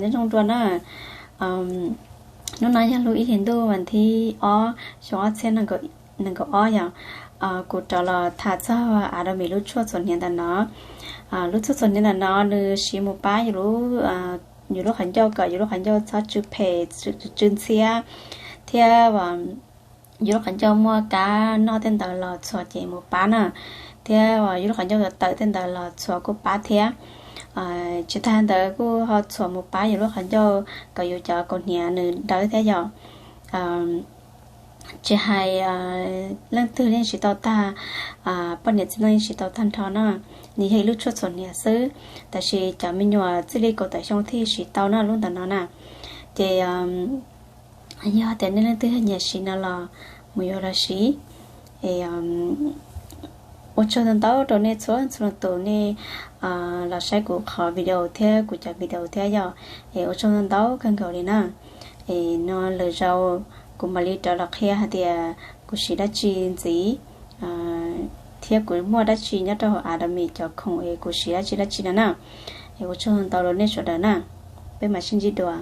Nyob zoo dua na. Hnub no yog lub ib hlis ntuj vas thib ob xyoo ob txhiab nees nkaum ob yom. Kuv rov los tham txog Adobe lub tshuaj txhuam hniav ntawm no. Lub tshuaj txhuam hniav ntawm no nws siv mus pab yus lub qhov ncauj kom yus lub qhov ncauj txhob tsw phem, tsw ntxhiab, thiab yus lub qhov ncauj muaj kab noj tej ntawd los txhuam ces mus pab na, thiab yus lub qhov ncauj tawm tej ntawd los txhuam kuj pab thiab. Tsis tas ntawd kuj ho txhuam mus pab yus lub qhov ncauj kom yus cov kaus hniav nws dawb thiab yom. Tsis hais leej twg yeej siv tau tag, poj niam txiv neej yeej siv tau tag nrho na. Nws yog ib lub tshuaj txhuam hniav xwb, tab sis cov me nyuam txij li kaum tawm xyoo thiaj siv tau na lub ntawm no na. Ces yog tias nej leej twg nyiam siv no los mus yuav los siv. Ua tsaug ntau ntau rau nej txhua txhua leej txhua tus nej los saib kuv qhov video thiab kuv cov video thiab yom. Es ua tsaug ntau ntau kawg nkaus li na. Es no lwm zaus kuv mam li rov los qhia hais tias kuv siv dab tsi ntxiv, thiab kuv muaj dab tsi nyob rau hauv Adobe cov khoom es kuv siv dab tsi dab tsi no na. Es ua tsaug ntau ntau rau nej sawv daws na. Peb mam sib ntsib dua.